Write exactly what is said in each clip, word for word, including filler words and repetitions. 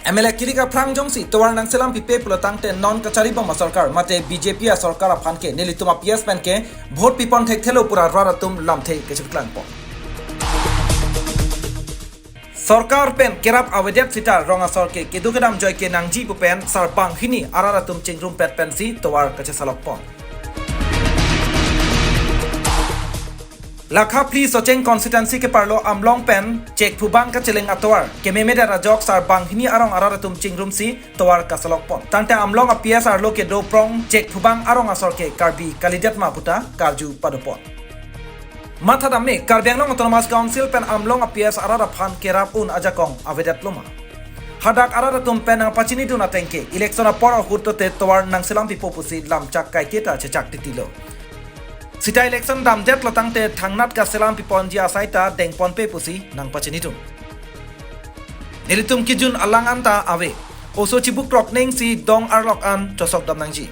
M L A kilik aphrang jongsi tovar nangselam pipe pulo tangte non kacharibom asorkar mate B J P asorkar aphan ke nelitum a P S pen ke vote pipon thekthelo pu ra rat atum lamthe kachepaklangbom. Sorkar pen kerap avedet sita rong asor ke kedo kedam joi ke nangji pu pen sarbang hini arat atum chingrumpet pensi tovar kachesalokpon. Lakha phli Socheng constituency keparlo Amlong pen Chekphubang kacheleng atovar kememedet ajok sarbang hini arong arat atum chingrumsi tovar kasalokpon. Tangte Amlong a P S arlo kedo prong Chekphubang arong asor ke Karbi kalidet ma puta karju padopon. Mathadam me Karbi Anglong Autonomous Council pen Amlong a P S arat aphan kerap un ajakong avedet loma. Hadak arat atum pen nangpachinidun ateng ke election apor ahut te tovar nangselam pipo pusi lamchak kaiketa chechak titilo. Sita election damdet lo tangte thangnat kaselam piponji asai ta dengponpe pusi nangpachinidun. Nelitum kijun alang an ta ave. Oso chibuk krok nengsi dong arlok an chosok dam nangji.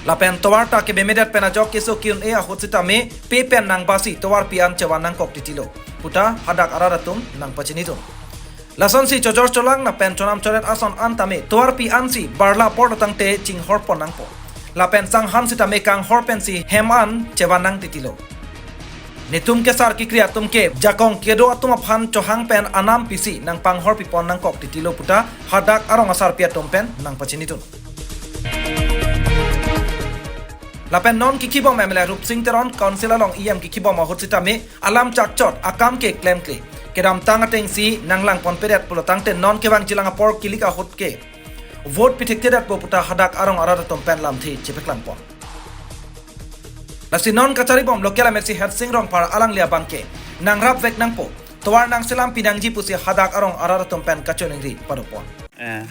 Lapen tovar ta kememedet pen ajok keso ki-un-e ahut sitame pe pen nangbasi tovarpi an chevan nangkok titilo puta hadak arat atum nangpachinidun. Lasonsi chojor cholang lapen chonam choret ason an tame tovarpi ansi barla apor lo tangte chinghorpon nangpo. Lapen sanghan sitame kanghor pensi hem an chevan nang titilo. Netum kesar kekri atum ke jakong kedo atum aphan chohang pen anam pisi nangpanghor pipon nangkok titilo puta hadak arong asarpi atum pen nangpachinidun. Lapen non kikhibom M L A Rupsing Teron Council along E M kikhibom ahut sitame alam chakchot akam ke klemkle kedamtang atengsi nanglangponpedet pulo tangte non kevang chilang apor kilik ahut ke vote pithekthedetpo puta hadak arong arat atum pen lamthe chepaklangpon. Lasi non kacharibom local M A C Hersing Rongphar alangli abang ke nangrapvek nangpo, tovar nangselam pinangji pusi hadak arong arat atum pen kachoningri padopon. Eh.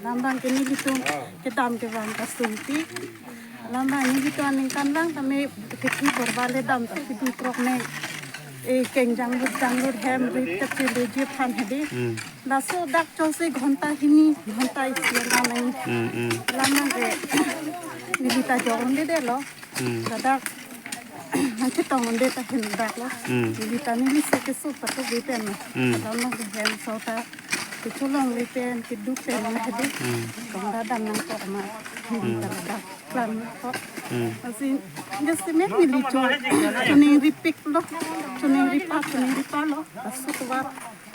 Alam abang ke nelitum kedam kevang kasungti. Alam abang nelitum aningkanlang tame kethi porba le dam ta kedo krok ne. E kengjang lut jang lut hem rit kacheleji aphan hedi. Hmm. Laso dak chongsi ghonta hini, ghonta isi alam nang. Hmm, hmm. Alam abang ke neli ta jong-un-edetlo. Hmm. Ladak nangchetong-un-edet ta hem dak lo. Hmm. Neli ta neli si keso patu beten lo. Hmm. Alam abang ke hem so ta kecholong le pen, keduk pen na hedi. Hmm. Kong dadam nangkok ma. Hmm. Neli ta ladak klam ko. Hmm. Asin, just me neli cho, choningri piklo, choningri pa, choningri palo. Laso tovar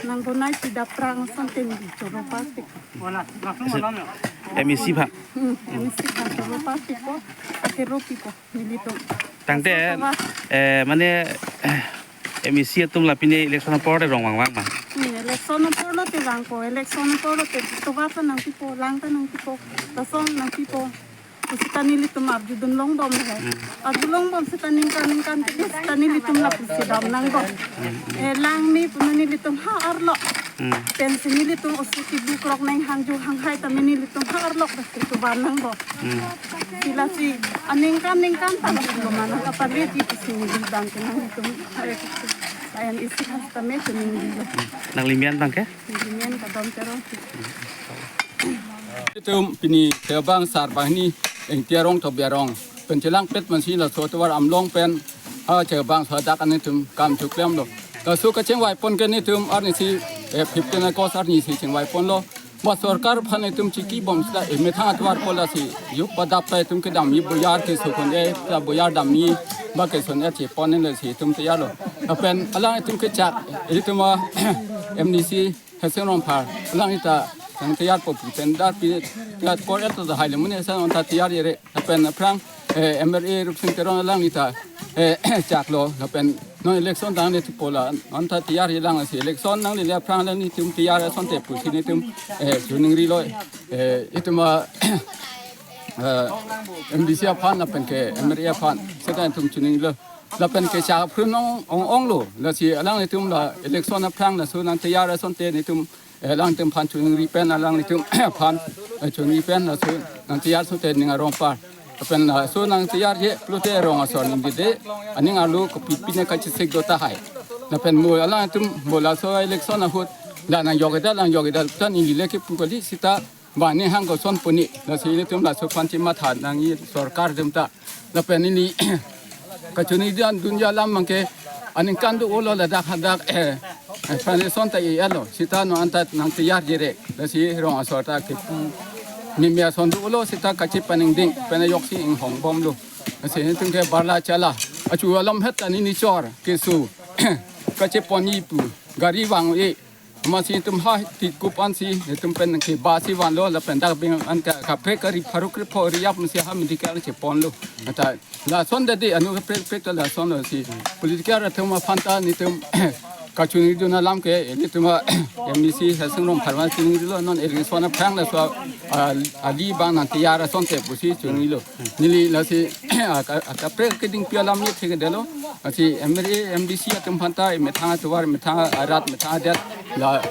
nangbonai pida prang asonte neli choro parpik. M A C aphan. Hmm, M A C aphan choro parpikpo, akero pipo, nelitum. Tangte, laso tovar, eh, mane, eh, M A C atum la pine election apor te rong vangvang ma? Hmm, election apor lote vangpo, election apor lote tovar ta nangpipo, lang ta nangpipo, lason nangpipo. Sita nelitum arjudun longbom he. Hmm. Arju longbom sita ningkan ningkan ke sita nelitum lapusi dam nangpo. Hmm, hmm. Eh, lang me puno nelitum ha arlo. Hmm. Pensi nelitum oso chibuk krok neng hangju hanghai tame nelitum ha arlo basi tovar nangpo. Hmm. Sila si aningkan ningkan talo lo mana kapale di pusi neli bang ke nangtum. Ayan isi khas tame tuning di lo. Hmm. Nangli men abang ke? Neli men Kadom Teron. Itum pini chebang sarbang hini Engti arong Tobi arong pen chelangpet mansi laso tovar Amlong pen ha chebang so dak an itum kam chuklemlo. Laso kachingvaipon ke netum arnisi, eh, fifteen August arnisi chingvaiponlo. Ba sorkar aphan itum chikibom sita, eh, methang atovar pu lasi juk padap ta itum kedam ni boyar keso kon-e ta boyar damji ba keson-e chepon ni lasi itum tiyarlo. Lapen alang itum kechak itum a M D C Hersing Rongphar alangli ta nangtiyarpo pu pen darpi tiyar kor-et ta haile muni sa non ta tiyar ere. Lapen aphrang, eh, M L A Rupsing Teron alangli ta, eh, chaklo. Lapen non election tang le tupo la non ta tiyar lang si election nanglele aphrang la netum tiyar asonte pusi netum, eh, choningrilo, eh, itum a, eh, M D C aphan lapen ke M L A aphan seta itum choningrilo. Lapen ke chak phun ong ong onglo. Lasi alanglitum la election aphrang laso nangtiyar asonte netum, eh, alangtum aphan choningri pen alanglitum aphan, eh, choningri pen laso nangtiyar asonte ning arong par. Lapen laso nangtiyarje pulote rong asor ningdede aning arlo kopi pine kachesik do tahai. Lapen mo alangtum mo laso election ahut la nangjokeda, nangjokeda tan neli le kepu kali sita ba ne hang koson puni. Lasi netum laso aphan chimatha nangji sorkar atum ta. Lapen neli kachoningri dunji alam abang ke aningkan do-olo ladak hadak, eh, eh, foundation ta i-etlo, seta non anta nangteyar jire. Lasi rong asor ta kepu mimi ason dolo, seta kachepaningding pen ajoksi inghongbomlo. Lasi netum ke barla chala, achu alam het ta neli chor keso kachepon-i pu gari vang-e. Amatsi netum ha tikup ansi netum pen ke bus si vanlo, lapen dak bing an ka kaprek kari pharuk krepho ri-ap masi ha medical cheponlo. Ata lason dade, anu kaprek prek ta lasonlo. Si political atum aphan ta netum kachinidun alam ke, netum a MDC Hersing Rongphar aphan chinilo, non election aphrang laso a, a, ali bang nangteyar asonte pusi chinilo. Neli lasi a, ka, a, kaprek keding pi alam ye thekdetlo. Lasi MLA MDC atum aphan ta, eh, methang atovar, methang arat, methang adet, la,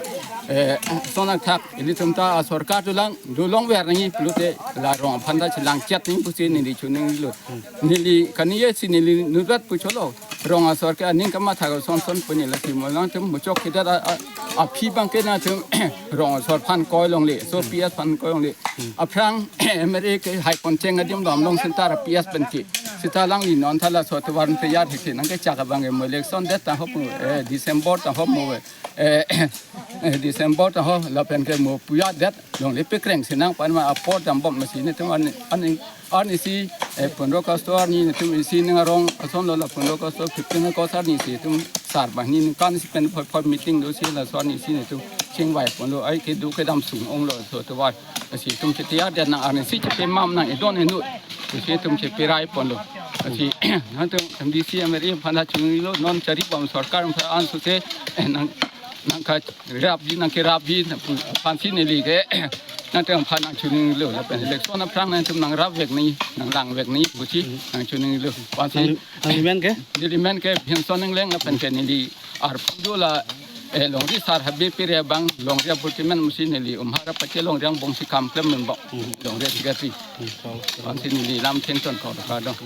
eh, son athak, ilitum ta asorkar dolang, dolongver nangji pulote la rong aphan ta chelangchet nangji pusi neli chinilo. Neli kani ye si neli nutvet pu cholo. Rong asor ke aning kamatha ason son pu neli lasi mo nangtum muchok kedat a, a, aphi bang ke nangtum rong asor aphan koi longle, so PS aphan koi longle. Aphrang MLA ke hai poncheng adim dam long center PS pen ke. Seta alangli non ta laso atovar teyar thekse nangkechak abang ke mo election det ta hop mo, eh, December ta hop mo, eh, eh, December ta ho lapen ke mo puya det longle, pekreng si nangpan ma apor dambom masi netum an, an, arnisi, eh, pondro August arni netum isi ning arong asonlo, la pondro August, fifteen August arnisi netum sar banghini ningkan isi pen phoi phoi meeting dosi laso arnisi netum chingvai ponlo, ai kedo kedam sung-onglo laso atovar. Lasi itum cheteyar det nang, arnisi chepemam nang, idon inut. Lasi itum cheperai ponlo. Lasi nangtum MDC MLA aphan ta chinilo, non charibom sorkar aphan ansose, eh, nang, nangkarapji, nangkerapji aphansi neli ke nangtum aphan nangchinilo, lapen election aphrang nangtum nangrapvek nangji, nanglangvek nangji pusi nangchinilo. Aphansi nang, nangli men ke? Neli men ke Bhimson Engleng, lapen ke neli arpu dola, eh, longri sar habe pire bang, longri apurti men musi neli Umhara pache longri angbong si kam klem men bang. Hmm. Longri secretary. Hmm, so, so. Ansi neli lam thengton ko ka dong.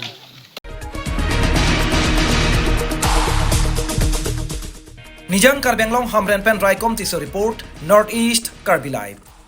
Nijang Karbi Anglong Hamren pen Raikom Tisso report, North East Karbi Live.